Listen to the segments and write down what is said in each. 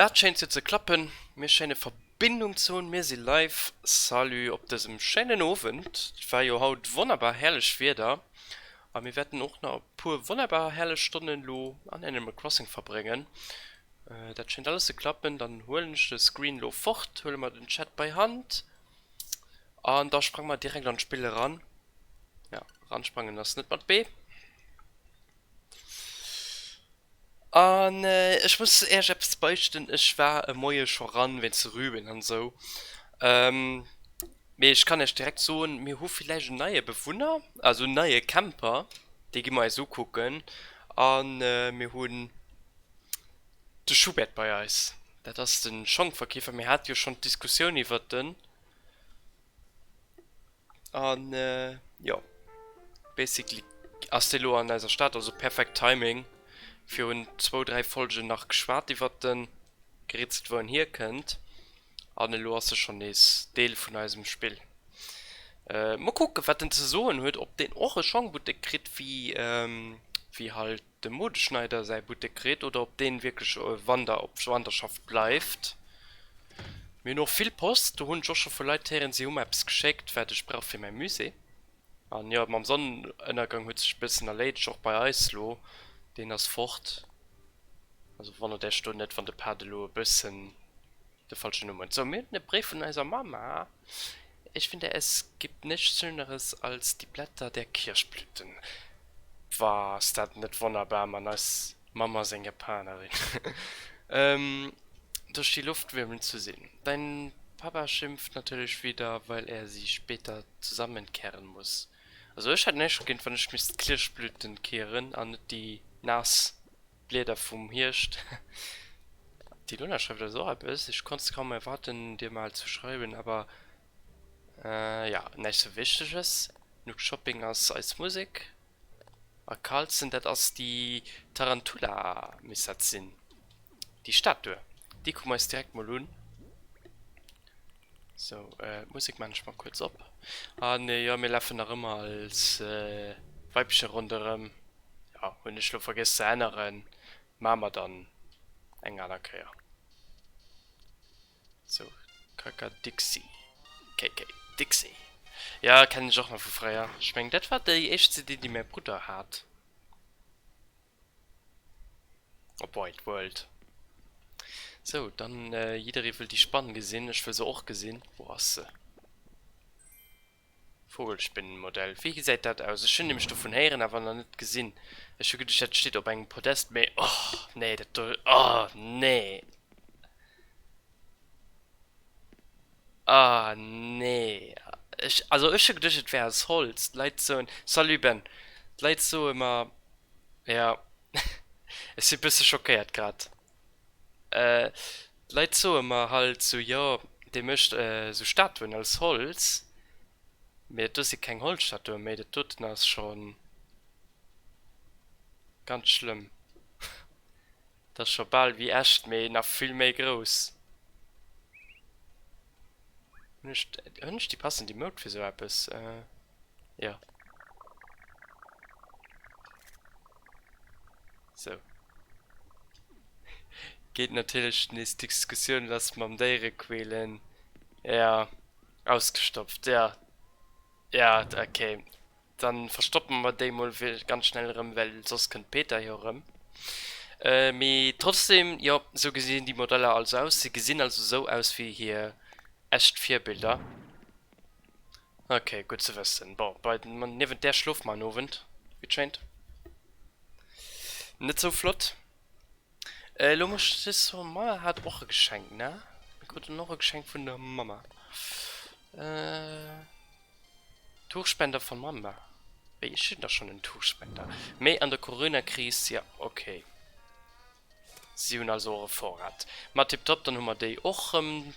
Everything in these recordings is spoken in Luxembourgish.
Dat schéint jo ze klappen. Mir schéine Verbindung ze hunn. Mir si live. Salut op dësem schéinen Owend. Et war jo haut wonnerbar herrlech Wieder a mir wäerten och nach e puer wonnerbar herrlech Stonnen elo an Animal Crossing verbréngen. Dat schéint alles ze klappen. Dann huelen ech de Screen elo fort, huele mer den Chat bei Hand an da sprange mer direkt an d'Spill eran. Ja, eransprangen ass net mat B. An ech muss Äech eppes beichten, ech war e Moie scho ran wéinst de Rüben an esou. Mee ech kann Äech direkt soen, mir hu villäicht en neie Bewunner, also en neie Camper, dee gi mer eis ukucken. A mir hunn de Schubert bei eis, dat ass de Schongverkeefer. Mir hate jo schonn d'Diskussioun iwwert en. An jo, basically ass dee lo an eiser Stad, also perfekt Timing. Virun zwou, dräi Folgen nach geschwat iwwert den, gerätselt wou en hierkënnt an elo ass e schonn nees Deel vun eisem Spill. Mol kucken wat en ze soen huet, ob deen och e Schongbuttek kritt wéi wéi halt dem Modeschneider säi Buttek kritt oder ob deen wierklech Wander op Wanderschaft bleift. Mir hunn och vill Post, do hunn ech och scho vu Leit héieren, si hu mer eppes geschéckt, wat ech brauch fir mäi Musée. An jo, mam Sonnenënnergang huet sech e bëssen erléidegt, och bei eis lo, deen ass fort. Also wonnert Iech do net, wann de Pad elo e bëssen de falschen Numm huet. Sou, mir hunn e Bréif vun eiser Mama. Ich finde, es gibt nichts Schöneres als die Blätter der Kirschblüten. Boah, ass dat net wonnerbar, Mann, eis Mamm ass eng Japanerin. Durch die Luft wirbeln zu sehen. Dein Papa schimpft natürlich wieder, weil er sie später zusammenkehren muss. Also ech hätt näischt dogéint, wann ech misst d'Kirschblüten kehren an net déi naass Blieder vum Hierscht. D'Ilona schreift eis och eppes, Ich konnte es kaum erwarten, dir mal zu schreiben, aber ja, näischt sou Wichteges. Nook Shopping ass eis Musek. A Carlsen, dat ass déi Tarantula, misst dat sinn, déi Statue. Déi kucke mer eis direkt mol un. Sou, d'Musek maan ech mol kuerz op. An jo, mir lafen nach ëmmer als Weibche ronderëm. Jo, hunn ech lo vergiess ze änneren. Maa mer dann eng aner Kéier. Sou, Kaka Dixie. KK Dixie. Ja, kennen ech och nach vu fréier. Ech mengen dat war déi éischt CD déi mäi Brudder hat. Op Wide World. Sou, dann jidderee wëll déi Spann gesinn. Ech wëll se och gesinn. Wou ass se? Vogelspinnenmodell, wéi gesäit dat aus? Ech hunn nämlech dovun héieren, awer nach net gesinn. Ech hu geduecht dat steet op engem Podest, mee oh nee, dat do, oh nee. Ah nee. Ech, also ech hu geduecht et wär aus Holz. D'Leit soen, salut Ben, d'Leit soe mer, ja, ech si bësse schockéiert grad. D'Leit soe mer halt sou, jo, dee mécht sou Statuen aus Holz, mee dat do si keng Holzstatuen méi, dat doten ass scho ganz schlëmm. Dat ass scho bal wéi echt, mee nach vill méi grouss. Hunn ech, hunn ech déi passend Emote fir sou eppes? Jo. Sou. Geet natierlech nees d'Diskussioun lass mam Déierequälen. Ja, ausgestopft, ja. Ja, ok. Dann verstoppe mer déi mol ganz schnell erëm, well soss kënnt d'Peta jo erëm. Mee trotzdem, jo, sou gesinn déi Modeller also aus. Se gesinn also sou aus wéi hir echt Virbilder. Ok, gutt ze wëssen. Bon, bei, niewent där schlofe mer en Owend, wéi et schéint. Net sou flott. Elo muss ech just soen, Mama hat och e Geschenk, ne? Mir kruten och e Geschenk vun der Mama. Tuchspender von Mama. Wéi, ech hunn dach schonn en Tuchspender. Mee an der Coronakris, ja, ok. Si hunn also och e Vorrat. Ma tiptop, dann hu mer déi och erëm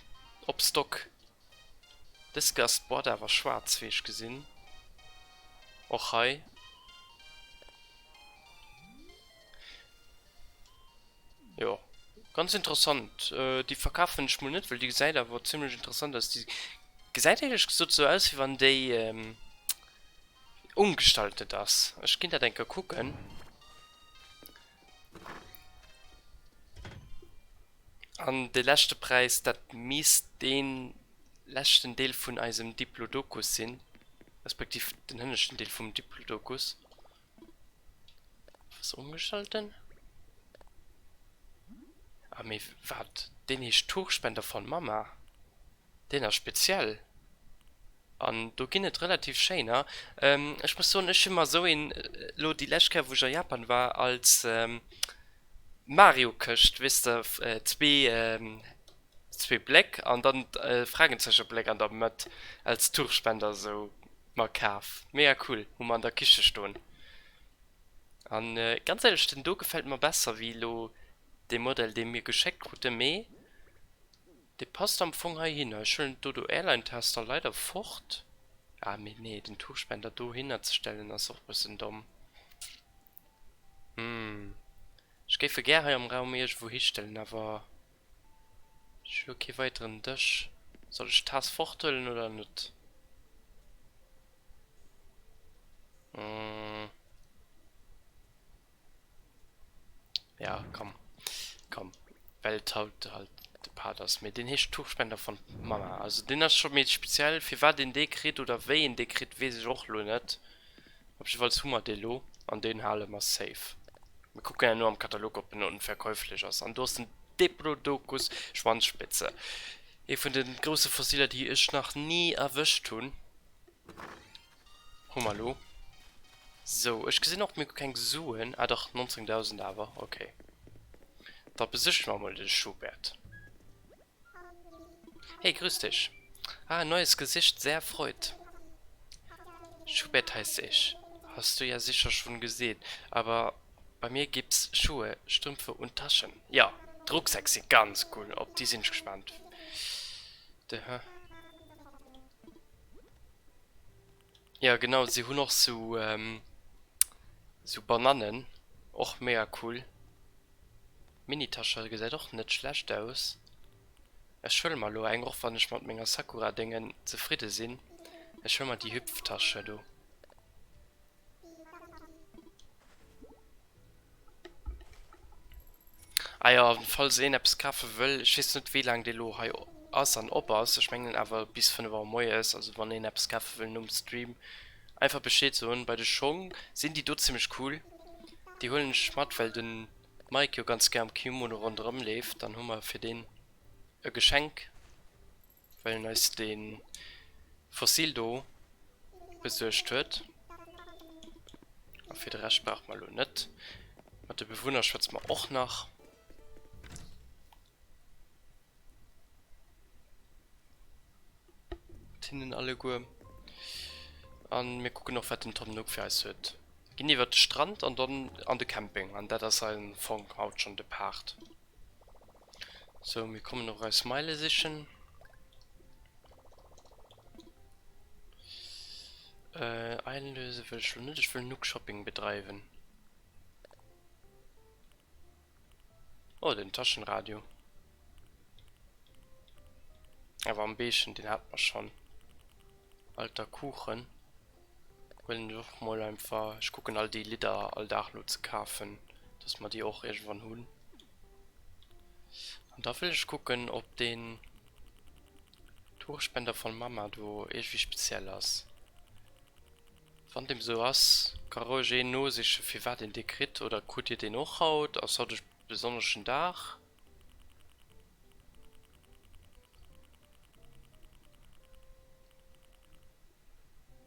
op Stock. Dës ass d'Boîte awer schwaarz wéi ech gesinn. Och hei. Jo, ganz interessant. Déi verkafen ech mol net, well déi gesäit awer zimlech interessant aus. Déi gesäit éierlech gesot sou aus wéi wann déi umgestaltet ass. Ech ginn dat eng Kéier kucken. An de leschte Präis, dat misst dee leschten Deel vun eisem Diplodocus sinn, respektiv den hënneschten Deel vum Diplodocus. Was umgeschalten? Ah mee wat, deen heescht Tuchspender von Mama. Deen ass speziell. An do ginn et relativ schéiner. Ech muss soen, ech hu mer esou een elo déi lescht Kéier wou ech a Japan war als Mario-Këscht, weess de, zwee zwee Bléck an dann e Fragenzecherbléck an der Mëtt als Tuchspender esou mer kaf. Mega cool, hu mer an der Kiche stoen. An ganz éierlech, den do gefält mer besser wéi elo dee Modell dee mir geschéckt kruten, mee Dee passt am Fong heihinner. Ech huelen d'Dodo Airline Tester leider fort. Ah mee nee, den Tuchspender dohinner ze stellen ass och bëssen domm. Hm, ech géif e gär hei am Raum iergendwou histellen, awer ech hu jo kee weiteren Dësch. Soll ech d'Taass forthuelen oder net? Hm. Ja, komm. Komm. Well et haut halt de Part ass. Mee deen heescht Tuchspender von Mama. Also deen ass scho méi speziell. Firwat een dee kritt oder wéi een dee kritt, weess ech och lo net. Op jiddefalls hu mer dee lo an deen hale mer safe. Mir kucken herno am Katalog, ob en unverkäuflech ass. An do ass den Diplodocus Schwanzspitze. Ee vun de grousse Fossiler, déi ech nach ni erwëscht hunn. Hu mer lo. Sou, ech gesinn och mir hu keng Suen. Ah dach, 19.000 awer, okay. Da besiche mer mol de Schubert. Hey, grüß dich. Ah, ein neues Gesicht, sehr freut. Schubert heiße ich. Hast du ja sicher schon gesehen. Aber bei mir gibt's Schuhe, Strümpfe und Taschen. Ja, d'Rucksäck si ganz cool. Op déi sinn ech gespaant. De, hä? Ja genau, si hunn och sou sou Banannen, och mega cool. Minitasche gesäit och net schlecht aus. Ech huele mer elo eng, och wann ech mat menger Sakura Déngen zefridde sinn. Ech huele mer déi Hüpftasche do. Ah jo, an falls een eppes kafe wëll, ech weess net wéi laang dee lo hei ass an op ass, ech mengen awer bis 5 Auer moies, also wann een eppes kafe wëll nom Stream, einfach Bescheed soen. Bei de Schong sinn déi do zimmlech cool, déi huelen ech mat, well de Mike jo ganz gär am Kimono ronderëm leeft, dann hu mer fir deen e Geschenk. Well en eis de Fossil do besuergt huet. A fir de Rescht brauche mer elo net. Mat de Bewunner schwätze mer och nach. Mat hinnen alleguer. A mir kucken och, wat den Tom Nook fir eis huet. Ginn iwwert de Strand an dann an de Camping. An dat ass am Fong haut schonn de Part. Sou, mir kommen och eis Meile sichen. Äh, einlöse wëll ech lo net, ech wëll Nook Shopping bedreiwen. Oh, den Taschenradio. Awer am Beechen, den hat mer schon. Alter Kuchen. Huelen ech och mol einfach. Ech kucken all déi Lidder all Dag lo ze kafen, dass mer déi och iergendwann hunn. An da wëll ech kucken, ob deen Tuchspender von Mama do iergendwéi speziell ass. Wann deem sou ass, ka roueg een nosichen, firwat een dee kritt. Oder krut dir deen och haut? Ass haut e besonneschen Dag?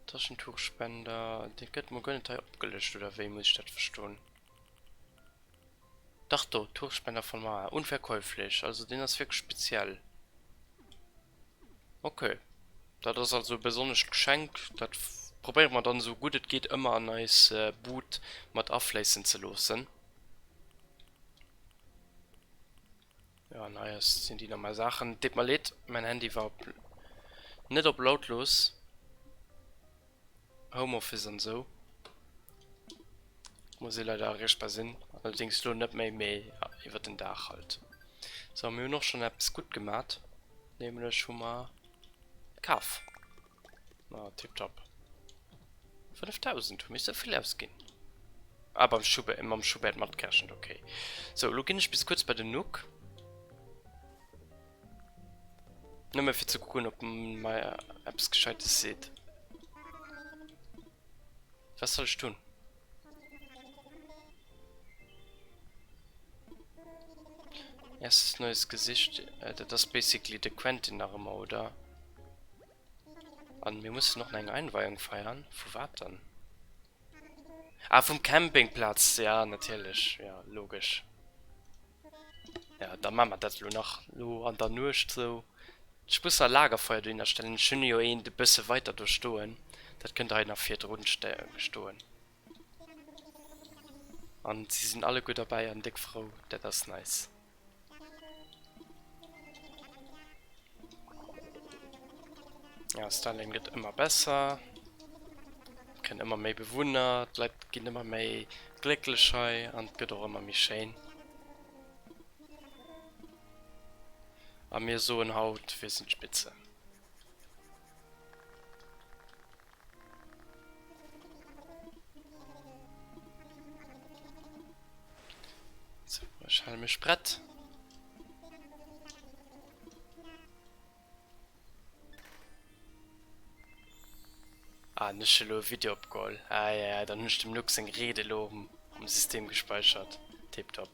Taschentuchspender, dee gëtt mer guer net hei opgelëscht, oder wéi muss ech dat verstoen? Dach do, Tuchspender von Mara, unverkäuflich, also deen ass wierklech speziell. Ok, dat ass also e besonnescht Geschenk, dat probéiere mer dann esou gutt et geet ëmmer an eis Bud mat afléissen ze loossen. Jo, an hei ass, sinn déi normal Saachen. Deet mer leed, mäin Handy war op, net op lautlos. Homeoffice an esou. Muss ee leider erreechbar sinn. Allerdéngs lo net méi, mee iwwer den Dag halt. Sou, mir hunn och schonn eppes gutt gemat. Nämlech hu mer kaf. Ma tiptop. 5000 hu mir sou vill ausginn. Ah, beim Schubert, mam Schubert matgerechent, okay. Sou, elo ginn ech bis kuerz bei den Nook. Nëmme fir ze kucken, ob en mer eppes Gescheites seet. Was soll ich tun? Erstes neues Gesicht. Äh, dat ass basically de Quentin nach ëmmer, oder? An mir mussen och nach eng Einweihung feiern. Vu wat dann? Ah, vum Campingplatz. Ja, natierlech. Ja, logesch. Ja, da maache mer dat elo nach elo an der Nuecht sou. Ech muss nach e Lagerfeuer dohinner stellen. Ech hunn jo eent e bësse weiter do stoen. Dat kënnt hei nach virdrun stoen. An si sinn alleguer derbäi an déck frou. Dat ass nice. Ja, Starlane gëtt ëmmer besser. Et kënnen ëmmer méi Bewunner, d'Leit ginn ëmmer méi glécklech hei an et gëtt och ëmmer méi schéin. A mir soen haut, wir sind Spitze. So, ech hale mech prett. Ah, ech hu lo e Video opgeholl. Ah ja, ja, dann hunn ech dem Luc seng Ried elo am System gespeichert. Tiptop.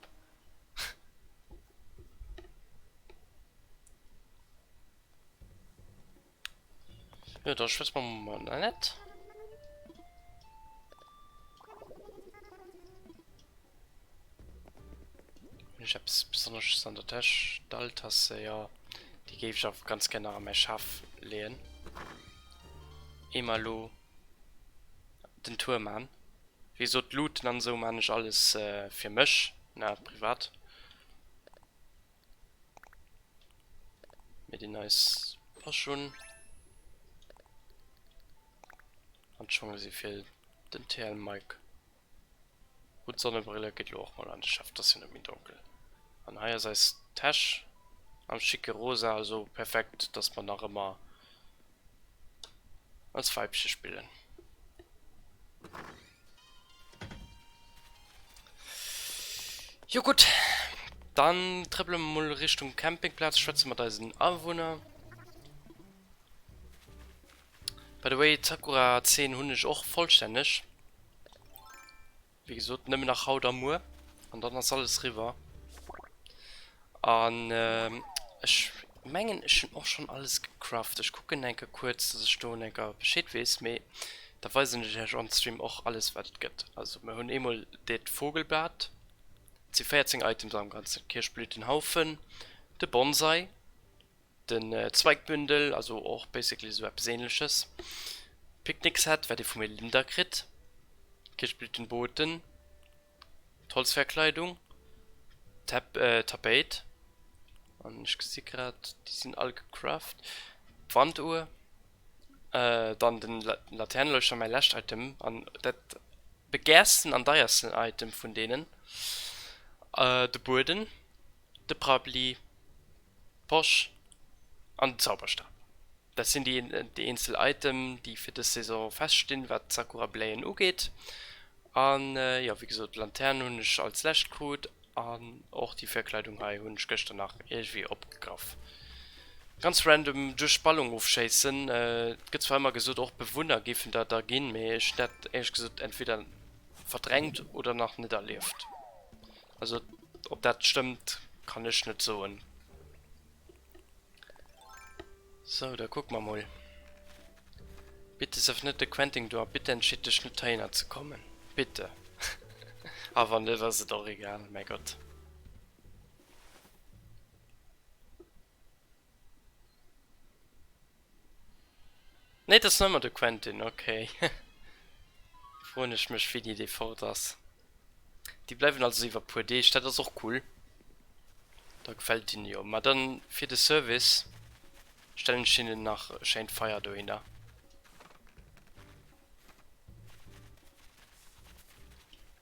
Jo, da schwätze mer mam Annette. Hunn ech eppes Besonnesches an der Täsch? Dalltasse, jo. Déi géif ech awer ganz gär nach a mäi Schaf leeën. Eemol elo den Tour man. Wéi gesot, d'Looten an esou man ech alles fir mech, ne, privat. Mir dinn eis Posch un. An d'Schonge si fir den TL Mike. Gutt Sonnebrille geet lo och mol an de Chef, 't ass jo net méi donkel. An hei ass eis Täsch am schicke Rosa, also perfekt, dass mer nach ëmmer als Weibche spillen. Jo gutt, dann trëppele mer mol Richtung Campingplaz, schwätze mat eisen Awunner. By the way, d'Sakura-Zeen hunn ech och vollstänneg. Wéi gesot, nëmmen nach haut a muer an dann ass alles riwwer. An ech mengen ech hunn och schonn alles gecraft. Ech kucken eng Kéier kuerz, dass ech do eng Kéier Bescheed weess, mee da weisen ech iech on Stream och alles wat et gëtt. Also mir hunn eemol dat Vogelbad, et si 14 Items am Ganzen, Kirschblütenhaufen, de Bonsai, den Zweigbündel, also och basically esou eppes ähnleches, Picknickset wat ee vum Melinda kritt, Kirschblütenboten, D'Holzverkleidung, d'Tapéit, an ech gesi grad, déi sinn all gecraft, d'Wanduhr, dann den Laternenleuchter, mäi lescht Item an dat begehrsten an deiersten Item vun deenen, de Bueden, de Prabbeli, d'Posch an den Zauberstab. Dat sinn déi eenzel Item, déi fir dës Saison feststinn, wat d'Sakura-Bléien ugeet. An jo, wéi gesot, d'Lantern hunn ech als lescht krut an och déi Verkleidung hei hunn ech gëschter nach iergendwéi opgegraff. Ganz random duerch Ballon ofschéissen. Et gëtt zwar ëmmer gesot, och Bewunner géifen der da ginn, mee ech hunn dat éierlech gesot entweder verdrängt oder nach net erlieft. Also ob dat stëmmt, kann ech net soen. Sou, da kucke mer mol. Bitte sëff net de Quentin do a bitte entscheet dech net heihinner ze kommen. Bitte. A wann net ass et och egal, mäi Gott. Nee, et ass nach ëmmer de Quentin, okay. Froen ech mech wéini dee fort ass. Déi bleiwen also iwwer puer Deeg, dat ass och cool. Da gefält hinnen jo. Ma dann fir de Service stellen ech hinnen nach e schéint Feier dohinner.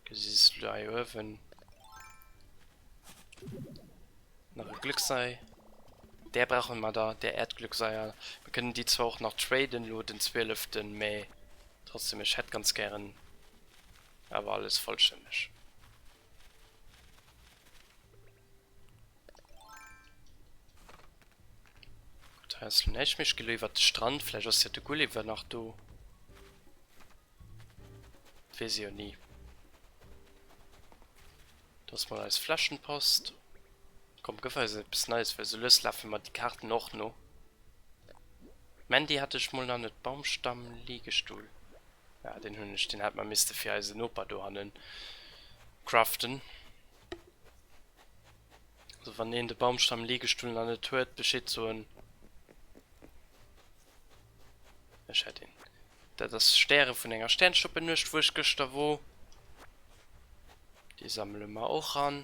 Gesi se lo hei uewen. Nach e Glücksei. Där brauchen mer da, där Erdglückseier. Mir kënnen déi zwar och nach traden lo den 12. Mee trotzdem, ech hätt ganz gären awer alles vollstänneg. Gutt. Hei ass lo näischt méi. Ech gi lo iwwert de Strand. Vläicht ass jo de Gulliver nach do. Et weess ee jo ni. Do ass mol eis Fläschenpost. Komm, gëff eis eppes Neies, well sou lues lafe mer déi Kaarten och no. Mandy hat ech mol nach net. Baumstamm-Liegestuhl. Ja, deen hunn ech. Deen hätt mer misste fir eise Noper dohannen craften. Also wann een de Baumstamm-Liegestuhl nach net huet, Bescheed soen. Ech hätt een. Dat ass Stäre vun enger Sternschnuppennuecht, wou ech gëschter wor. Déi sammele mer och an.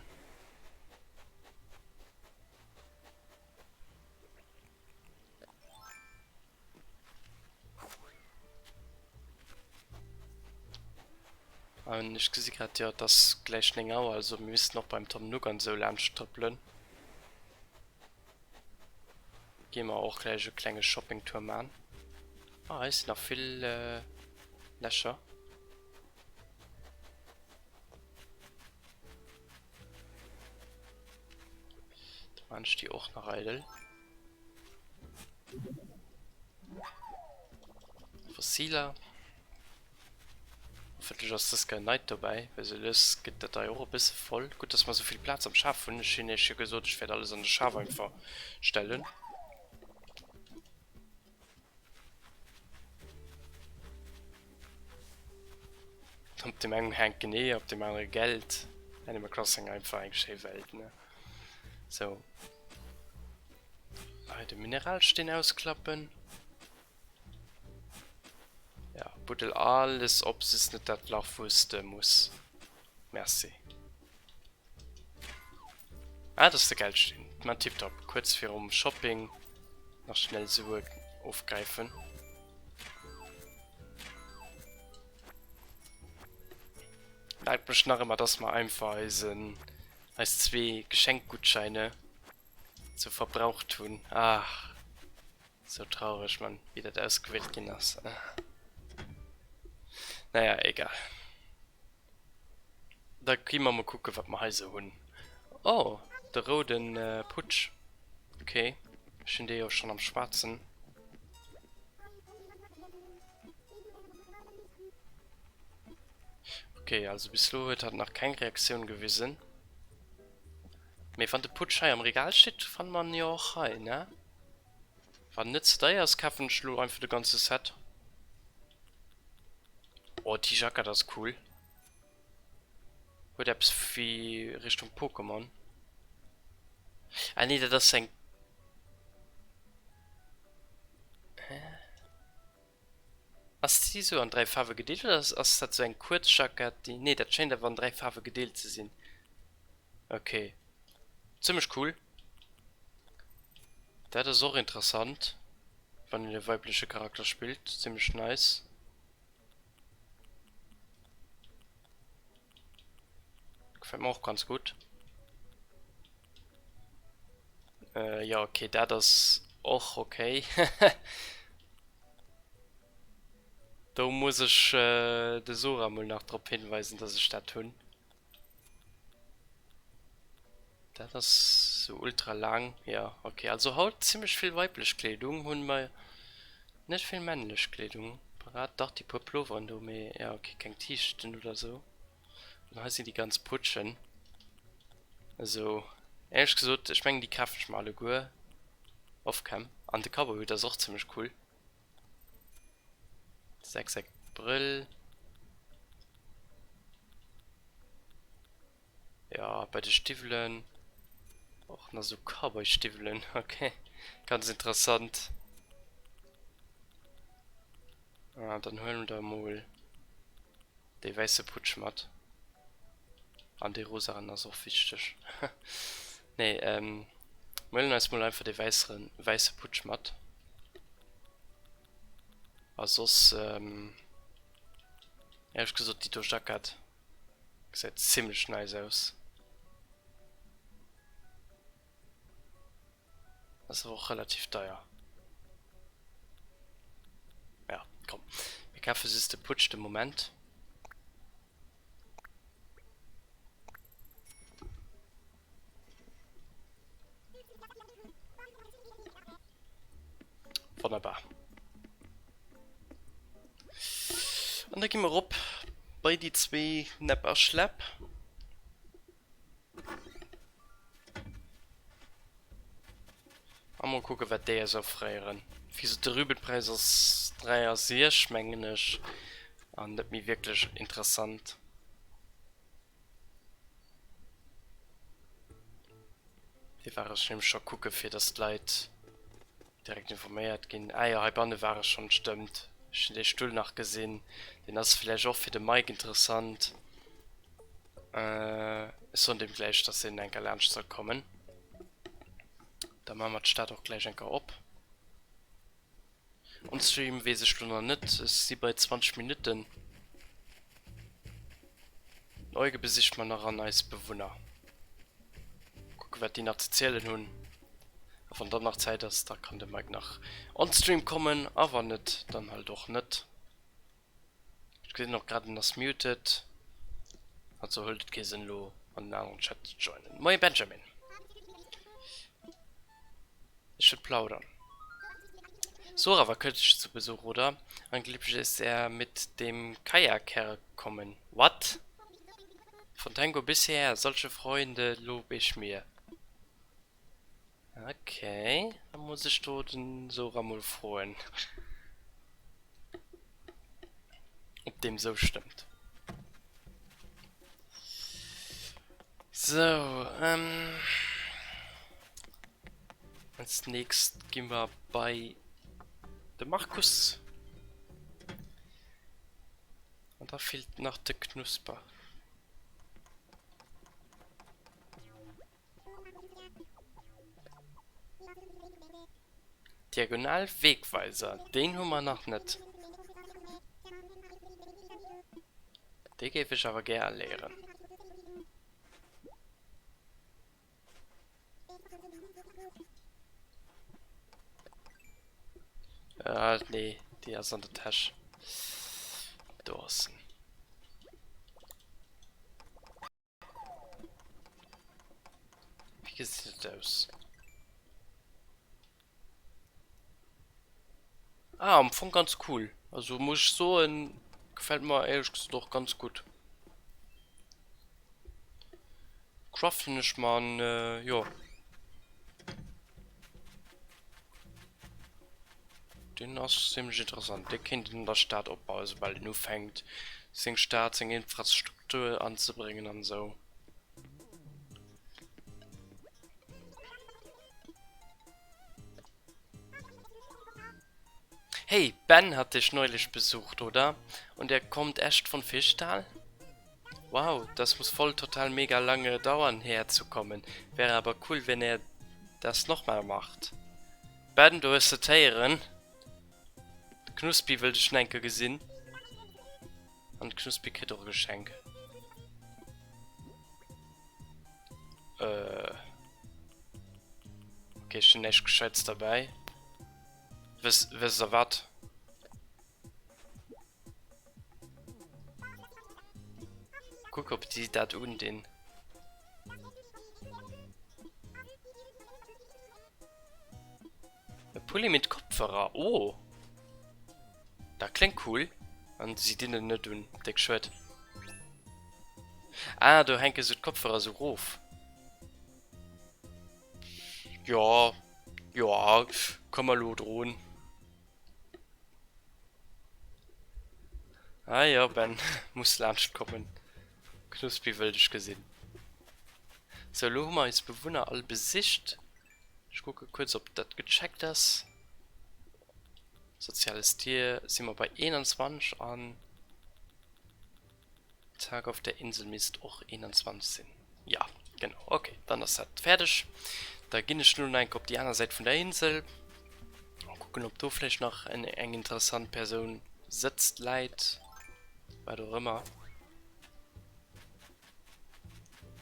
An ech gesi grad, jo, et ass gläich 9 Auer, also mir missten och beim Tom Nook an esou laanscht trëppelen. Gi mer och gläich e klenge Shoppingtour man. Ah, hei sinn nach vill Lächer. Da man ech déi och nach eidel. Fossiler. Hoffentlech ass dës Kéier neit dobäi, well sou lues gëtt dat hei och e bësse voll. Gutt, dass mer sou vill Plaz am Schaf hunn. Ech hunn iech jo gesot, ech wäert alles an de Schaf einfach stellen. Op deem engem hänken Eeër, op deem anere Geld. Animal Crossing einfach eng schéi Welt, ne? Sou. Hei de Mineralsteen ausklappen. Ja, buddel alles op, just net dat Lach wou s de muss. Merci. Ah, dat ass de Geldsteen. Ma tiptop. Kuerz virum Shopping nach schnell Sue ofgräifen. Bleibt mech nach ëmmer, dass mer einfach eisen, eis zwee Geschenkgutscheine sou verbraucht hunn. Ach. Sou traureg man wéi dat ausgewielt ginn ass. Naja egal. Da gi mer mol kucke wat mer hei sou hunn. Oh de rouden Putsch. Ok ech hunn dee jo schonn am schwaarzen. Ok also bis lo huet hatt nach keng Reaktioun gewisen. Mee wann de Putsch hei am Regal steet fanne mer en jo och hei ne? Wann net ze deier ass kafen ech lo einfach de ganze Set. Oh déi Jackett ass cool. Huet eppes wéi Richtung Pokémon. Ah nee dat ass eng. Hä? Ass déi sou an 3 Faarwe gedeelt oder ass dat sou eng kuerz Jackett déi. Nee dat schéint awer an 3 Faarwe gedeelt ze sinn. Ok, zimmlech cool. Dat ass och interessant, wann een e weibleche Charakter spillt. Zimmlech nice. Gefällt mir och ganz gutt. Äh, ja, okay, dat ass och okay. Do muss ech de Sora mol nach drop hinweisen, dass ech dat hunn. Dat ass sou ultra laang, jo ok. Also haut zimlech vill weiblech Kleedung, hunn mer net vill männlech Kleedung parat. Dach déi puer Ploveren do, mee jo ok, keng T-Shirten oder sou. An hei sinn déi ganz Putschen. Also éierlech gesot, ech mengen déi kafen ech mer alleguer off-cam. An de Cowboyhut ass och zimlech cool. Sechseck Brëll. Ja, bei de Stiwwelen. Och nach sou Cowboy-Stiwwelen. Okay, ganz interessant. Ah, dann huelen wir mol dee wäisse Putsch mat. An dee rosaen ass och wichteg. Nee, ähm, mir huelen eis mol einfach dee wäisseren, wäisse Putsch mat. A soss, ähm, éierlech gesot, déi do Jackett gesäit zimlech nice aus. Ass awer och relativ deier. Ja, komm, mir kafe just de Putsch de Moment. Wonnerbar. An da gi mer erop bei déi zwee Näpp a Schläpp. A mol kucken, wat déi eis offréieren. Wéi gesot, de Rübenpräis ass 63, mengen ech, an net méi wierklech interessant. Dee war ech nämlech scho kucke fir dass d'Leit direkt informéiert ginn. Ah jo, heibanne war ech schonn, stëmmt. Ech hunn dee Stull nach gesinn. Deen ass villäicht och fir de Mike interessant. Ech soen deem gläich, dass hien eng Kéier laanscht soll kommen. Da maache mer d'Stad och gläich eng Kéier op. On Stream weess ech lo nach net, ech si bei 20 Minutten. Den Euge besicht mer nach an eis Bewunner. Kucke wat déi nach ze zielen hunn. A wann dann nach Zäit ass, da kann de Mike nach on Stream kommen a wann net, dann halt och net. Ech gesinn och grad en ass muted, also huelt et kee Sënn lo an den aneren Chat ze joinen. Moie Benjamin. Ech wëll plaudern. Sora war kürzlich zu Besuch, oder? Angeblich ist er mit dem Kajakherr kommen. What? Von Tango bis hierher, solche Freunde lob ich mir. Okay, da muss ech do den Sora mol froen, ob deem sou stëmmt. Sou, ähm, als nächst gi mer bei de Markus. An da feelt nach de Knusper. Diagonal Wegweiser, deen hu mer nach net. Dee géif ech awer gär erléieren. Ah, nee, déi ass an der Täsch. Do ass en. Wéi gesit et aus? Ah, am Fong ganz cool. Also muss ech soen, gefällt mer éierlech gesot och ganz gutt. Craften ech mer an jo. Deen ass zimlech interessant. Dee kéint een an der Stad opbauen, soubal een ufänkt seng Stad, seng Infrastruktur anzebréngen an esou. Hey, Ben hat dich neulich besucht, oder? Und er kommt echt von Fischtal? Wow, das muss voll total mega lange dauern herzukommen. Wäre aber cool, wenn er das nochmal macht. Ben, du hues et héieren. De Knuspi wëll dech nach eng Kéier gesinn. An de Knuspi kritt och e Geschenk. Äh. Okay, ech hunn näischt Gescheites derbäi. Wësst, wësst der wat? Kuck op déi dat undinn. E Pulli mit Kopfhörer, oh! Dat kléngt cool. An si dinn en net un, déck schued. Ah, do hänke sou d'Kopfhörer sou rof. Jo, jo, ka mer lo droen. Ah jo, Ben, muss laanscht kommen. Knuspi wëll dech gesinn. Sou, elo hu mer eis Bewunner all besicht. Ech kucke kuerz op dat gecheckt ass. Soziales Tier si mer bei 21 an Tag auf der Insel misst och 21 sinn. Ja genau ok dann ass dat fäerdeg. Da ginn ech lo nach enke op déi aner Säit vun der Insel a kucken op do vläicht nach en eng interessant Persoun sëtzt, läit, wat och ëmmer.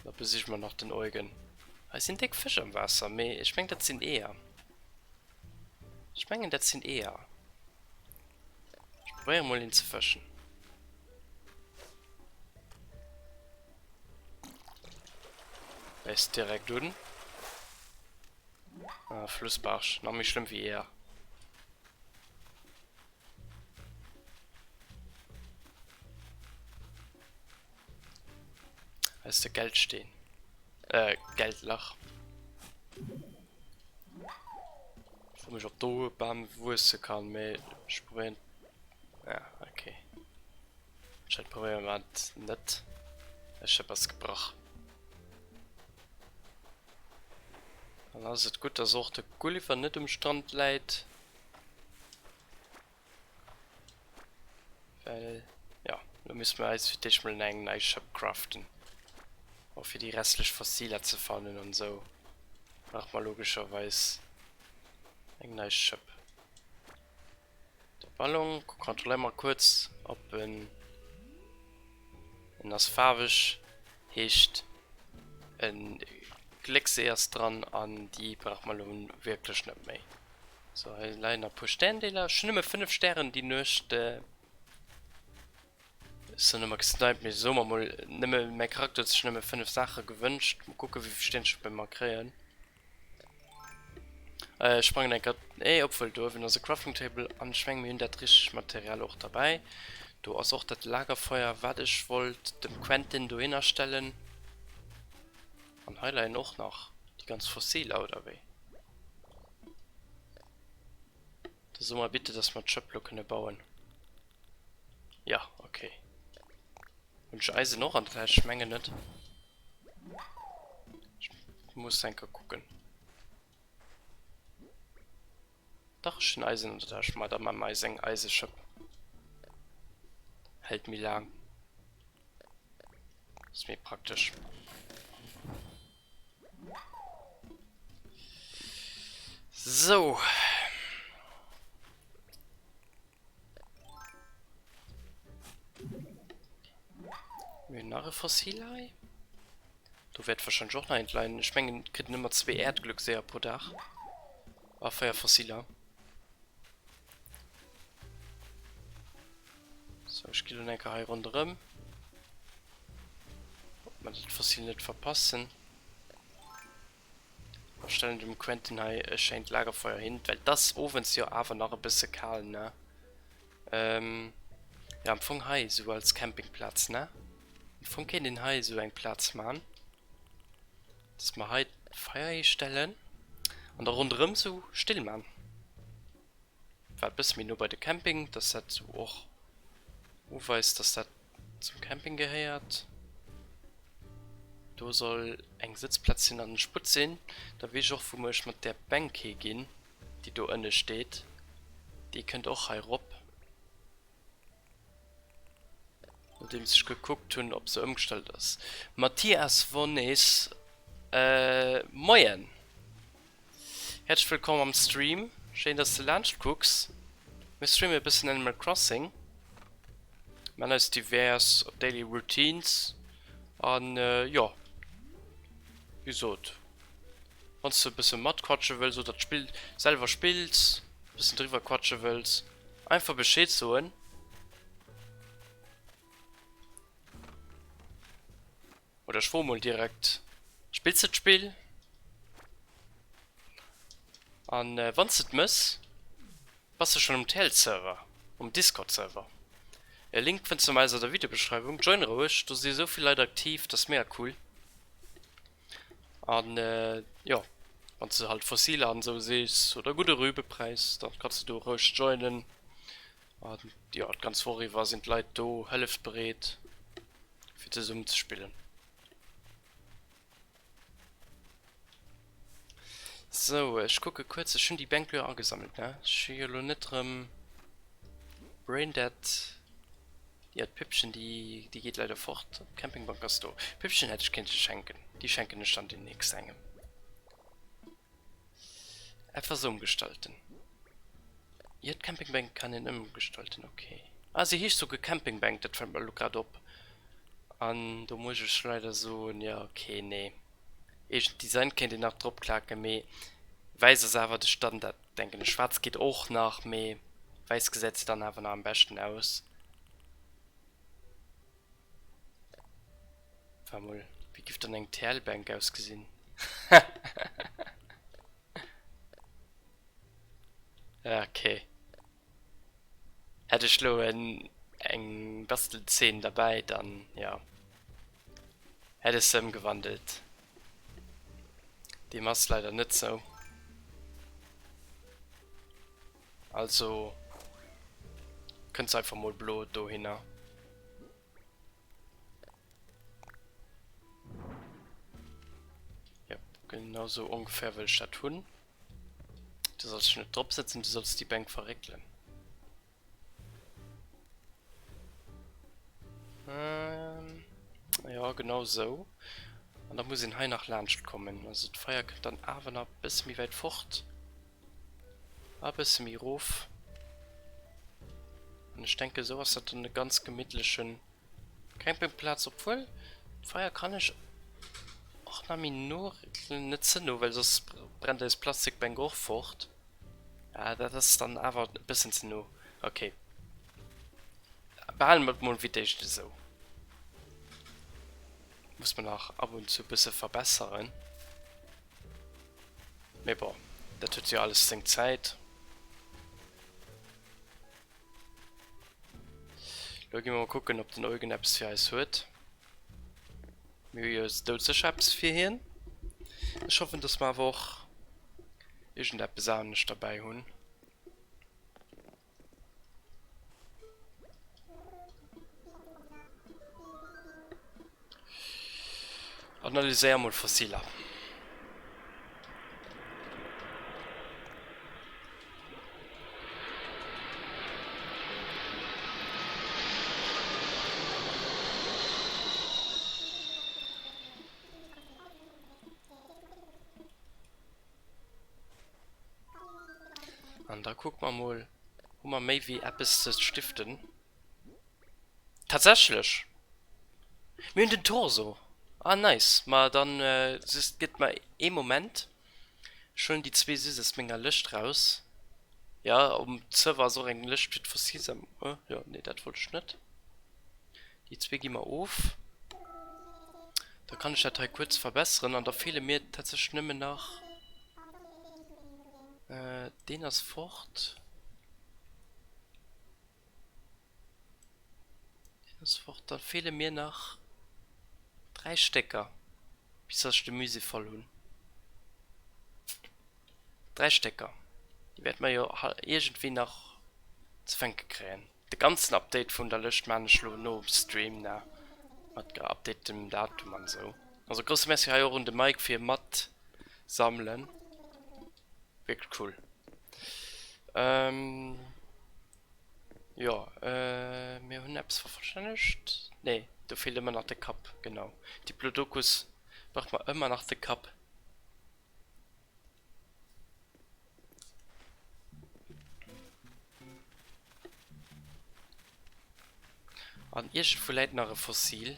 Da besiche mer nach den Eugen. Hei sinn déck Fësch am Waasser, mee ech meng dat sinn Eeër. Ech mengen dat sinn Eeër. Ech probéiere mol een ze fëschen. Bäisst direkt un. Ah, Flussbarsch, nach méi schlëmm wéi Eeër. Aus de Geldsteen. Äh, Geldlach. Ech froe mech ob do e Bam wuesse kann, mee ech probéieren. Ja, okay. Anscheinend probéiere mer et net. Ech Schëpp ass gebrach. Dann ass et gutt, dass och de Gulliver net um Strand läit. Well, jo, lo misste mer eis fir d'éischt mol eng nei Schëpp craften. Och fir déi restlech Fossiler ze fannen an esou brauche mer logescherweis eng nei Schëpp. De Ballon kontrolléiere mer kuerz, ob en, en ass faarweg, heescht e Glécksee ass dran an déi brauche mer lo wierklech net méi. So, hei leien nach e puer Sterndeeler. Ech hunn nëmme 5 Stären déi Nuecht. Äh, ist dann ëmmer gesniped, mee soe mer mol, nëmme mäi Charakter huet sech nëmme 5 Saache gewënscht. Mol kucke wéi vill Sternchen mer kréien. Äh, ech sprangen eng Kéier, nee, obwuel do uewen ass e Crafting Table an ech menge mir hunn dat richtegt Material och derbäi. Do ass och dat Lagerfeuer, wat ech wollt dem Quentin dohinner stellen. An hei leien och nach déi ganz Fossiler, oder wéi? Da so mal bitte, dass mer d'Schëpp lo kënne bauen. Ja, okay. Hunn ech Eisen och an der Täsch? Ech mengen net. Ech muss eng Kéier kucken. Dach, ech hunn Eisen an der Täsch. Ma da maache mer eis eng Eiseschëpp. Hält méi laang. Ass méi praktesch. Sou. Mir hunn nach e Fossil hei. Do wäert wahrscheinlech och nach eent leien. Ech mengen, et kritt een ëmmer zwee Äerdglückseeër pro Dag. A 4 Fossiler. So, ech gi lo enker hei ronderëm. Ob mer dat Fossil net verpassen. A stellen dem Quentin hei e schéint Lagerfeuer hin, well et ass owends jo awer nach e bësse kal, ne? Ähm, ja, am Fong hei esou als Campingplaz, ne? Am Fong kéint een hei esou eng Plaz man, dass mer hei d'Feier histellen an da ronderëm esou Still man. Wat bësse méi no bei de Camping, dass dat esou och uweist, dass dat zum Camping gehéiert. Do soll eng Sëtzplaz sinn an en Sputt sinn. Da weess ech och wou ech mat där Bänk higinn, déi do ënne steet. Déi kënnt och hei rop. Nodeems ech gekuckt hunn, ob se ëmgestallt ass. Mathias Wonnes, Moien! Häerzlech wëllkomm am Stream, schéin dass de laanscht kucks. Mir streamen e bëssen Animal Crossing, man eis divers Daily Routines an jo, wéi gesot, wann s de e bësse matquatsche wëlls oder d'Spill selwer spills, e bëssen driwwer quatsche wëlls, einfach Bescheed soen. Oder ech froe mol direkt, Spills de d'Spill? An wann s de et mëss, bass de schonn um TL-Server, um Discord-Server? E Link fënns de meist an der Videobeschreiwung. Join roueg, do si esou vill Leit aktiv, dat ass mega cool. An jo, wann s de halt Fossiler an esou sichs oder gudde Rübepräis, dann kanns de do roueg joinen. An jo, d'ganz Woch iwwer sinn d'Leit do hëllefbereet. Fir zesummen ze spillen. Sou, ech kucke kuerz. Ech hunn déi Bänk lo jo agesammelt, ne? Ech hu jo lo net erëm Braindead. Jo, d'Püppchen, déi, déi geet leider fort. D'Campingbank ass do. D'Püppchen hätt ech kéinte schenken. Déi schenken ech dann deemnächst engem. Etwas umgestalten. Jo, d'Campingbänk kann een ëmgestalten, ok. Ah, se heescht souguer Campingbänk, dat fält mer elo grad op. An do muss ech leider soen, jo, ok, nee. Eegent Design kéint een nach drop klaken, mee wäiss ass awer de Standard, denken ech. Schwaarz geet och nach, mee wäiss gesäit se dann awer nach am beschten aus. War mol, wéi giff dann eng TL-Bänk ausgesinn? Okay. Hätt ech lo en eng Bastelzeen derbäi, dann jo. Hätt ech se ëmgewandelt. Deem ass leider net sou. Also kënnt se einfach mol blo dohinner. Yep, genau sou ongefähr wëll ech dat hunn. Du solls dech net drop setzen, du solls déi Bänk verréckelen. Ähm, ja, genau sou. An da muss een hei nach laanscht kommen. Also d'Feier kënnt dann awer nach e bësse méi wäit fort. A bësse méi erof. An ech denke sou ass dat dann e ganz gemittlechen Campingplaz. Obwuel, d'Feier kann ech och nach méi no réckelen. Net ze no, well soss brennt eis Plastikbänk och fort. Ah, dat ass dann awer e bëssen ze no. Okay. Behalen mer et mol fir d'éischt esou. Muss mer nach ab und zu e bësse verbesseren. Mee bon, dat huet jo alles seng Zäit. Lo gi mer mol kucken, ob den Eugen eppes fir eis huet. Mir hu jo doudsécher eppes fir hien. Ech hoffen, dass mer awer och iergendeppes anescht derbäi hunn. Analyséier mol Fossiler. An da kucke mer mol, hu mer méi wéi eppes ze stiften? Tatsächlech! Mir hunn den Torso! Ah nice, ma dann just gëtt mer ee Moment, ech huelen déi zwee just aus menger Lëscht raus. Jo, um Server ass och eng Lëscht fir d'Fossilsammlung. Jo, nee dat wollt ech net. Déi zwee gi mer of. Da kann ech dat hei kuerz verbesseren an da feele mir tatsächlech nëmmen nach, deen ass fort. Deen ass fort. Da feele mir nach 3 Stécker, bis dass ech de Musée voll hunn. 3 Stécker. Déi wäerte mer jo iergendwéi nach ze fänke kréien. De ganzen Update vun der Lëscht maan ech lo nom Stream, ne? Mat geupdatetem Datum an esou. Also grousse Merci hei och un de Mike fir mat sammelen. Wierklech cool. Ähm. Jo, mir hunn eppes vervollstännegt. Nee, do feelt ëmmer nach de Kapp, genau. Diplodocus brauch mer ëmmer nach de Kapp. An iergendwou läit nach e Fossil,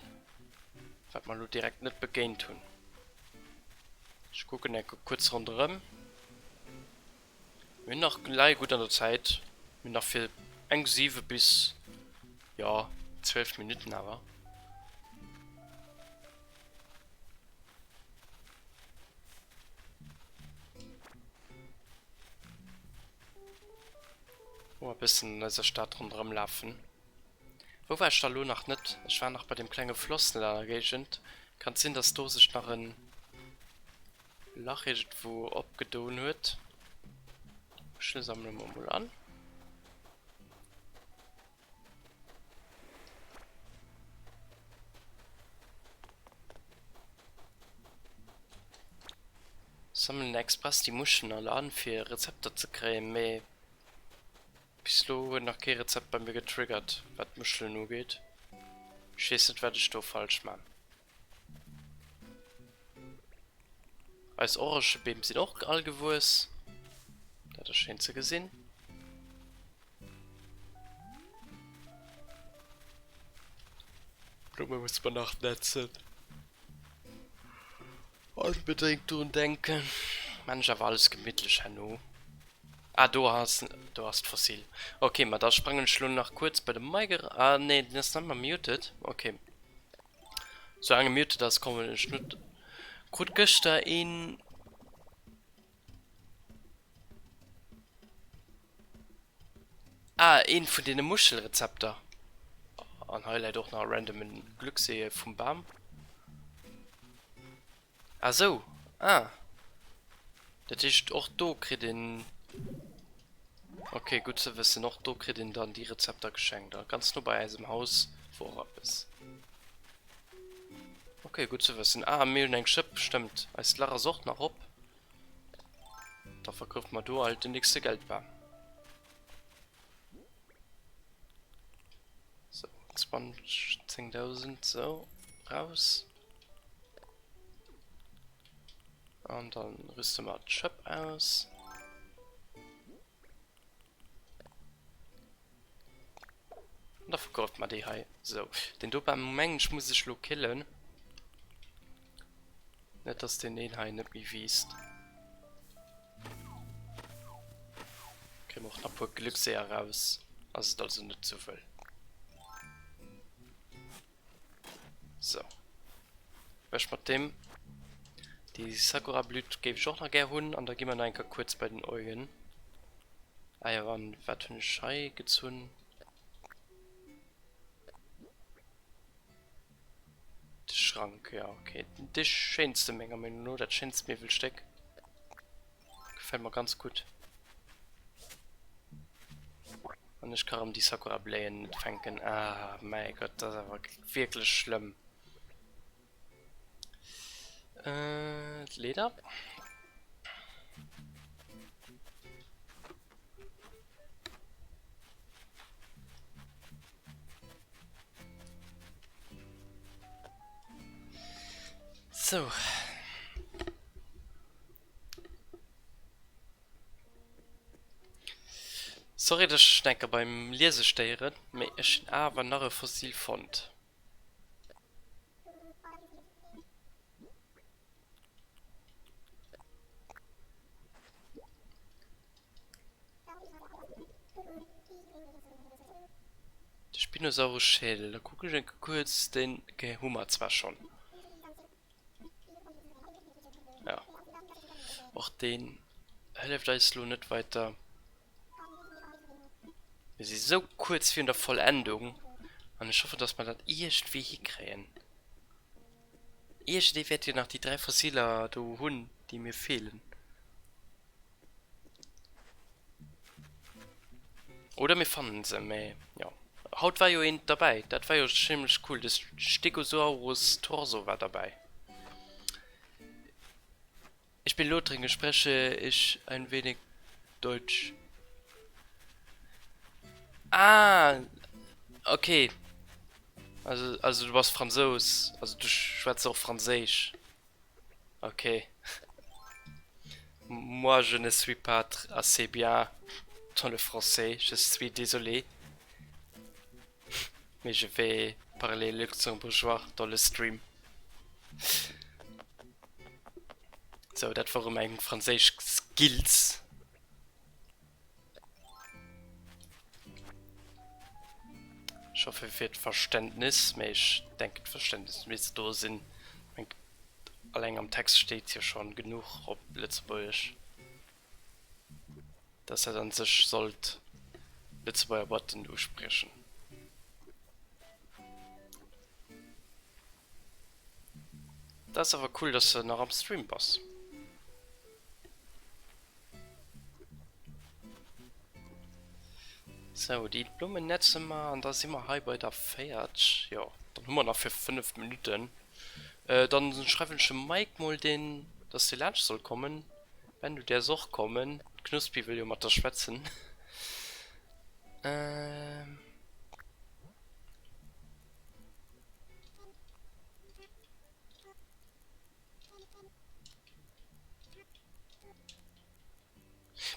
wat mer elo direkt net begéint hunn. Ech kucken enke kuerz ronderëm. Mir hunn nach leie gutt an der Zäit. Mir hunn nach fir eng 7 bis jo 12 Minutten awer. Oh, e bëssen an eiser Stad ronderëm lafen. Wou war ech da lo nach net? Ech war nach bei deem klenge Floss net an der Géigend. Kann et sinn, dass do sech nach en Lach iergendwou opgedoen huet. Muschele sammele mer mol an. Sammelen express déi Muschelen all an fir Rezepter ze kréien, mee bis lo huet nach kee Rezept bei mir getriggert wat d'Muschelen ugeet. Ech weess net wat ech do falsch man. Eis Orangebeem sinn och all gewuess. Dat ass schéin ze gesinn. Blumme muss mer nach netzen. Onbedéngt drun denken. Maan ech awer alles gemittlech herno. Ah do ass do ass d'Fossil. Ok, ma da sprangen ech lo nach kuerz bei de Mike era. Ah nee, den ass net méi muted. Ok. Soulaang e muted ass kommen ech net. Krut gëschter een. Ah een vun deene Muschelrezepter. An hei läit och nach e randomen Glückseeë vum Bam. Ah sou, ah. Dat heescht och do kritt een, ok gutt ze wëssen, och do kritt een dann déi Rezepter geschenkt. A ganz no bei eisem Haus wor och eppes. Ok gutt ze wëssen. Ah mir hunn eng Schëpp, stëmmt, eist Lach ass och nach op. Da verkaufe mer do alt den nächste Geldbam. Sou, 20, 10.000, sou, raus. An dann rüste mer d'Schëpp aus. An da verkauft mer déi hei. Sou, den do beim mengen ech muss ech lo killen. Net dass den een hei net méi wiisst. Kréie mer och nach puer Glückseeër raus. Ass et also net sou wëll. Sou. Ewech mat deem. Déi Sakura-Blüt géif ech och nach gär hunn. An da gi mer nach eng Kéier kuerz bei den Eugen. Ah jo, an wat hunn ech hei gezunn? De Schrank, jo ok. Dee schéinste menger Meenung no, dat schéinst Miwwelstéck. Gefält mer ganz gutt. An ech ka rëm déi Sakura-Bléien net fänken. Ah mäi Gott, dat ass awer wierklech schlëmm. Äh, d'Leder. Sou. Sorry dass ech dech enker beim Liese stéieren, mee ech hunn awer nach e Fossil fonnt. De Spinosaurus-Schädel, da kucken ech enke kuerz, deen hu mer zwar schonn. Ja, och deen hëlleft eis lo net weiter. Mir si sou kuerz virun der Vollendung an ech hoffen, dass mer dat iergendwéi hikréien. Iergendee wäert jo nach déi 3 Fossiler do hunn, déi mir feelen. Oder mir fannen se, mä jo. Haut war jo eent derbäi, dat war jo zimmlech cool, de Stegosaurus Torso war derbäi. Ich bin Lothringer, spreche ich ein wenig Deutsch. Ah, okay. Also, also du bass Fransous, also du schwätz och Franséisch. Ok. Moi je ne suis pas assez bien dans le français, je suis désolé. Mais je vais parler luxembourgeois dans le stream. Sou, dat wore meng franséisch Skills. Ech hoffe fir d'Verständnis, mee ech denken d'Verständnis misst do sinn. Alleng am Text steet jo schonn genuch op Lëtzebuergesch, dass dat an sech sollt Lëtzebuerger Boîten uspriechen. Dat ass awer cool dass de nach am Stream bass. Sou, déi Blummen netze mer an da si mer hei bei der 40. Jo, dann hu mer nach fir 5 Minutten. Dann schreiwen ech dem Mike mol deen, dass dee laanscht soll kommen. Ben, du däerfs och kommen. D'Knuspi wëll jo mat der schwätzen.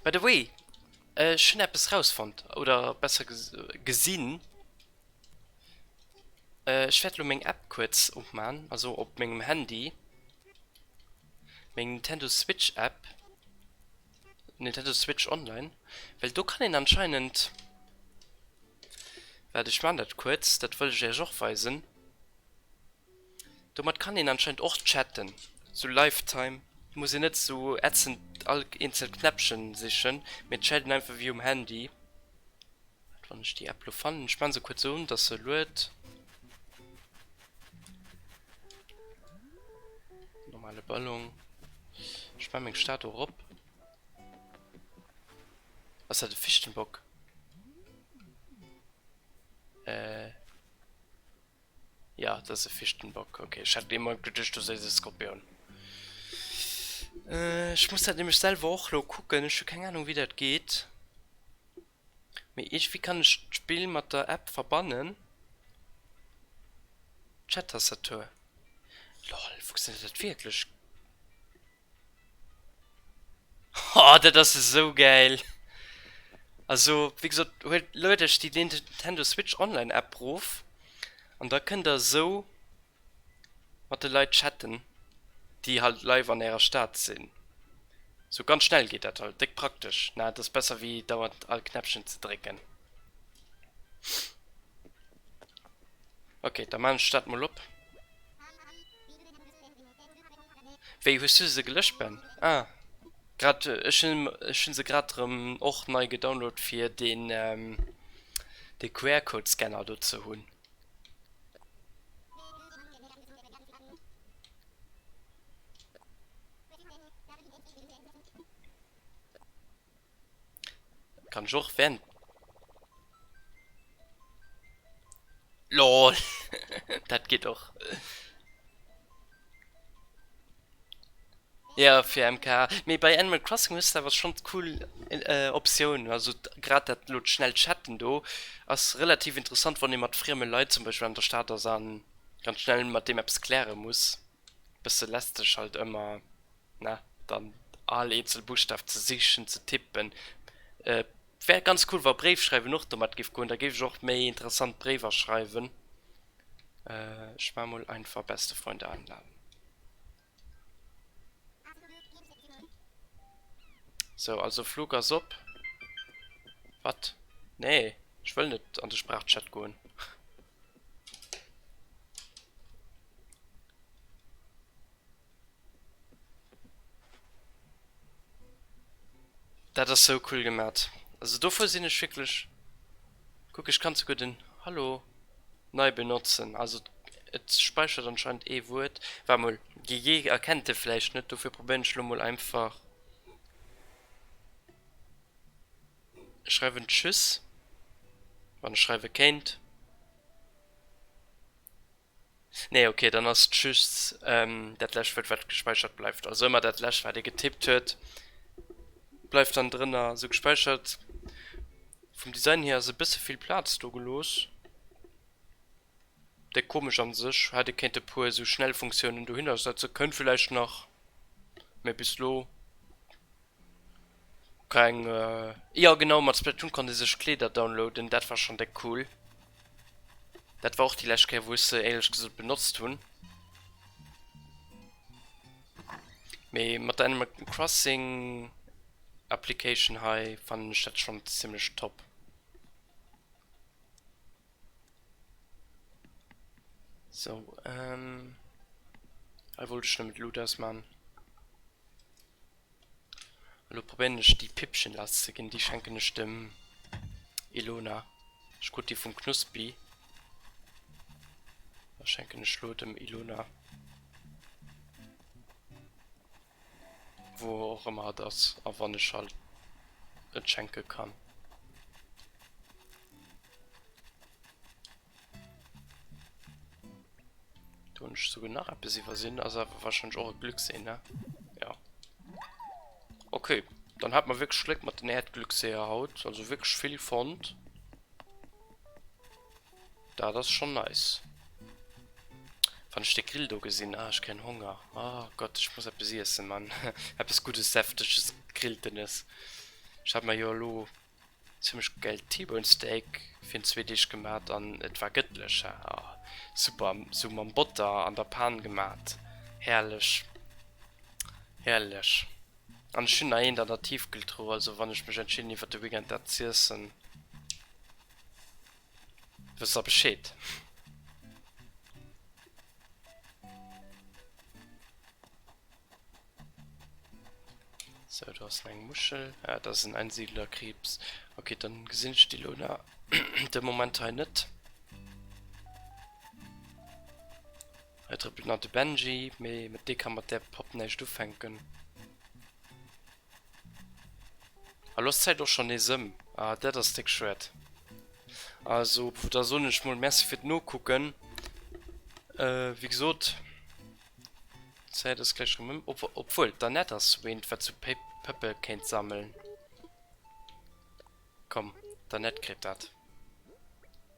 By the way, ech hunn eppes rausfonnt, oder besser gesinn. Ech wäert elo meng App kuerz opman, also op mengem Handy, meng Nintendo Switch App, Nintendo Switch Online, well do kann een anscheinend, waart ech man dat kuerz, dat wëll ech iech och weisen. Domat kann een anscheinend och chatten, sou Lifetime, muss een net sou ätzend all eenzel Knäppchen sichen, mee et chat een einfach wéi um Handy. Waart wann ech déi App lo fannen, ech man se kuerz un dass se lued. Normale Ballon. Ech maan meng Stad och op. Ass dat e Fichtenbock? Äh. Ja, dat ass e Fichtenbock. Okay, ech hat eemol geduecht, do séiss e Skorpion. Äh, ech muss dat nämlech selwer och lo kucken. Ech hu keng Ahnung, wéi dat geet. Mee iergendwéi kann ech d'Spill mat der App verbannen. Chat-Tastatur. Lol, funktionéiert dat wierklech? Oh, dat ass esou gäil! Also, wéi gesot, huelt, luet iech déi Nintendo Switch Online App rof an da kënnt der esou mat de Leit chatten, déi halt live an ärer Stad sinn. Sou ganz schnell geet dat halt, déck praktesch. Na, et ass besser wéi dauernd all Knäppchen ze drécken. Ok, da maan ech dat mol op. Wéi, hues du se gelöscht Ben? Ah, grad, ech hunn, ech hunn se grad rëm och nei gedownload fir deen, dee QR-Code Scanner do ze hunn. Kann ech och während LOL Dat geet och. Ja fir MK. Mee bei Animal Crossing hues de awer schonn cool Optiounen. Also grad dat elo schnellt Chatten do ass relativ interessant wann ee mat frieme Leit zum Beispill an der Stad ass an ganz schnell mat deem eppes kläre muss. Bësse lästeg halt ëmmer ne dann all eenzel Buschtaf ze sichen, ze tippen. Wär ganz cool wa Bréifschreiwen och domat géif goen, da géif ech och méi interessant Bréiwer schreiwen. Ech maa mol einfach beste Freunde einladen. Sou, also Flug ass op. Wat? Nee, ech wëll net an de Sprachchat goen. Dat ass sou cool gemat. Also dovun sinn ech wierklech. Kuck ech kann souguer den Hallo nei benotzen. Also et speichert anscheinend ee Wuert. Waart mol, GG erkennt e vläicht net, dofir probéieren ech lo mol einfach. Ech schreiwen Tschüss, wann ech schreiwe kéint. Nee, ok, dann ass Tschüss dat lescht Wuert, wat gespäichert bleift. Also ëmmer dat lescht, wat ee getippt huet, bleift dann drënner esou gespäichert. Vum Design hier ass e bësse vill Plaz do gelooss. Déck komesch an sech, hätt ee kéint e puer esou Schnellfunktiounen dohinner setze, kënnt villäicht nach, mee bis elo. Keng jo genau mat Splatoon konnt ee sech Kleeder downloaden, dat war schon déck cool. Dat war och déi lescht Kéier wou ech se éierlech gesot benotzt hunn. Mee mat der Animal Crossing Application hei fannen ech dat schon zimmlech top. Sou hei wollt ech nëmmen d'Luut ausman. Elo probéieren ech déi Pippchen lass ze ginn. Déi schenken ech dem Ilona. Ech krut déi vum Knuspi. Da schenken ech lo dem Ilona. Wou och ëmmer hatt ass a wann ech halt et schenke kann. Do hunn ech souguer nach eppes iwwersinn. Ass awer wahrscheinlech och e Glückssee, ne? Ja. Okay, dann hat mer wierklech Gléck mat den Äerdglückseeër haut. Also wierklech vill fonnt. Dat ass schonn nice. Wann ech de Grill do gesinn, ah, ech kréien Honger. Oh Gott, ech muss eppes iessen, Mann. Eppes Guddes, Säfteges, Gegrilltenes. Ech hat mer jo elo Zimmlech gäilt T-Bone Steak virun zwee Deeg gemat an et war gëttlech. Ah super, sou mam Botter an der Pan gemat, herrlech, herrlech. An ech hunn nach eent an der Tiefkühltruh, also wann ech mech entscheeden iwwert de Weekend dat z'iessen, wësst der Bescheed. Sou, do ass nach eng Muschel. Ah, dat ass en Einsiedlerkrebs. Okay, dann gesinn ech déi lo na de Moment hei net. Hei trëppelt nach de Benji, mee mat dee ka mat där Popp näischt ufänken. A lo ass d'Zäit och schonn nees ëm. Ah, dat ass déck schued. Also, da soen ech mol Merci fir d'Nokucken. Wéi gesot, d'Zäit ass gläich erëm ëm. Obwuel, d'Annette ass eent, wat sou Pëppe kéint sammeln. Komm, d'Annette kritt dat.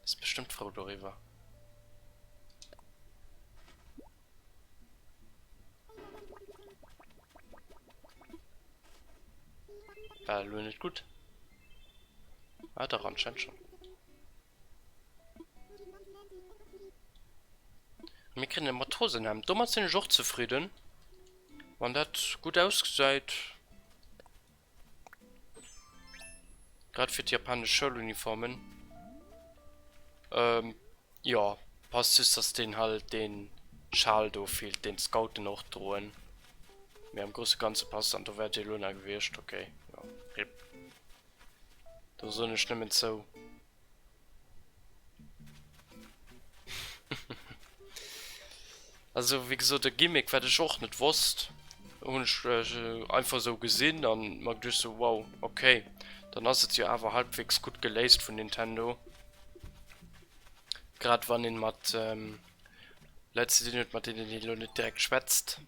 Ass bestëmmt frou doriwwer. War elo net gutt. Ah dach, anscheinend schon. Mir kriegen e Matrosenhemd. Domat sinn ech och zefridden. Wann dat gutt ausgesäit. Grad fir d'japanesch Schouluniformen. Ähm, jo, passt just, dass deen halt deen Schal do feelt, deen d'Scouten och droen. Mee am grousse Ganze passt an do wär d'Elona gewiescht. Ok, jo, rip. Do soen ech nëmmen zou. Also wéi gesot e Gimmick wat ech och net wosst, hunn ech einfach esou gesinn an mer geduecht sou wow ok, dann ass et jo awer halbwegs gutt geléist vun Nintendo. Grad wann een mat Leit ze dinn huet mat deenen een elo net direkt schwätzt.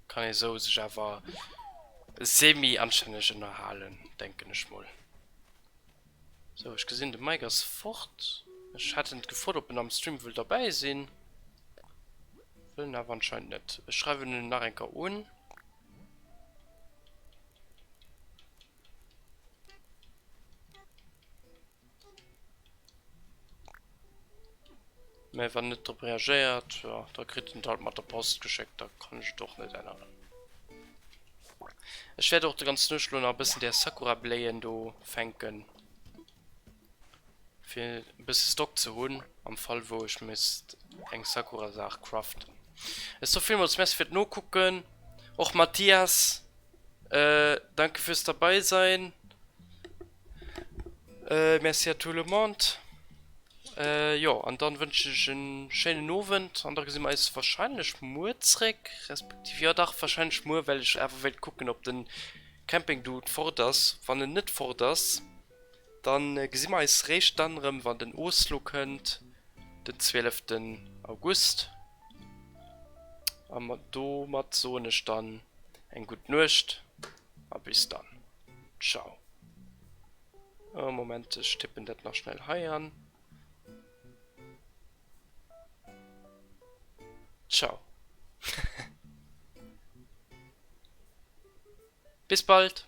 Kann ee sou sech awer semi-anstänneg ënnerhalen, denken ech mol. Sou, ech gesinn de Mike ass fort. Ech hat en gefrot ob en am Stream wëll derbäi sinn. Wëll en awer anscheinend net. Ech schreiwen en nach eng Kéier un. Mä wann en net drop reagéiert, jo, da kritt en et halt mat der Post geschéckt, da kann ech et och net änneren. Ech wäert och de ganzen Nuecht elo nach e bëssen där Sakura-Bléien do fänken, fir e bësse Stock ze hunn, am Fall wou ech misst eng Sakura-Saach craften. Ech soe villmools Merci fir d'Nokucken, och Mathias, danke fürs Dabeisein. Merci à tout le monde. Jo, an dann wënschen ech en schéinen Owend an da gesi mer eis wahrscheinlech muer zréck, respektiv jo dach wahrscheinlech muer, well ech awer wéilt kucken ob den Camping Dude fort ass. Wann en net fort ass, dann gesi mer eis réischt dann erëm wann den Oslo kënnt, den 12 August. A domat soen ech dann eng gutt Nuecht a bis dann. Ciao. Oh, Moment, ech tippen dat nach schnell hei an. Ciao. Bis bald.